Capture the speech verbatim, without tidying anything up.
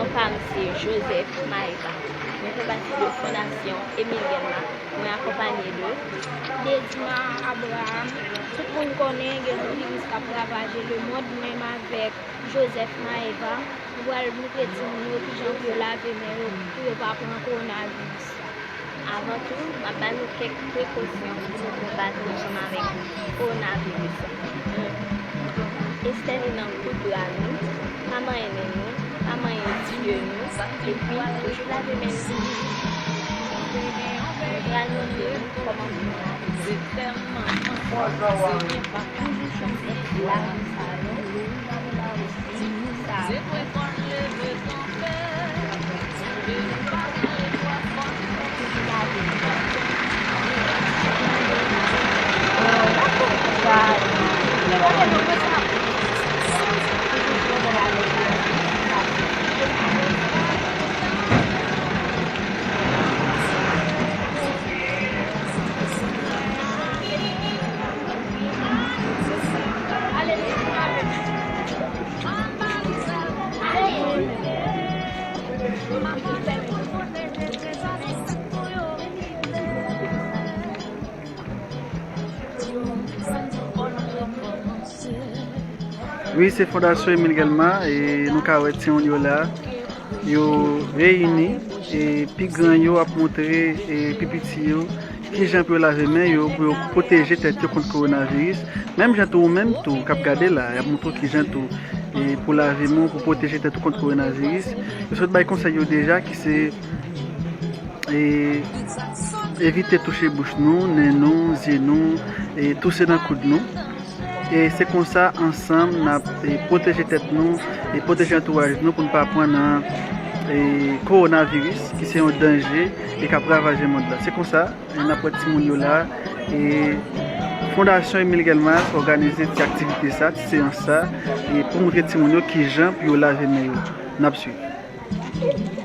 Non pa m se Joseph Maeva. Mwen fè pati de Fondasyon Emile Guelma. Mwen akonpanye de Dedima Abraham. Tout moun konnen gen yon viris k ap ravaje lemonn, menm avèk Joseph Maeva, nou pral montre timoun yo kijan pou yo lave men yo pou yo pa pran kowonaviris. Avan tou, m ap ba nou kèk prekosyon pou nou konbat ansanm avèk kowonaviris la. Estène nan kou dra nou, pa manyen men nou, pa manyen zye nou, epi toujou lave men nou. Nou pral montre nou kòman pou nou lave men nou. Toujou chanje lavi sa yo. Wi, se Fondasyon Emile Guelma, e nou ka wè timoun yo la, yo reyini, e pi gran yo ap montre, e pi piti yo, kijan pou yo lave men yo, pou yo pwoteje tèt yo kont kowonaviris. Menm jan tou, ou menm tou, k ap gade la, y ap montre w kijan tou, e pou lave men w, pou pwoteje tèt ou kont kowonaviris. Yo sot bay konsèy yo deja, ki se, e, evite touche bouch nou, nen nou, zye nou, e touse nan koud nou. E se konsa, ansanm, n ap, e, pwoteje tèt nou e pwoteje antouraj nou pou n pa pran nan, e, kowonaviris, ki se yon danje e k ap ravaje mond lan. Se konsa, e, n ap wè timoun yo la. E Fondasyon Emile Guelma òganize ti aktivite sa, ti seyans sa, e pou montre timoun yo kijan pou yo lave men yo. N ap swiv.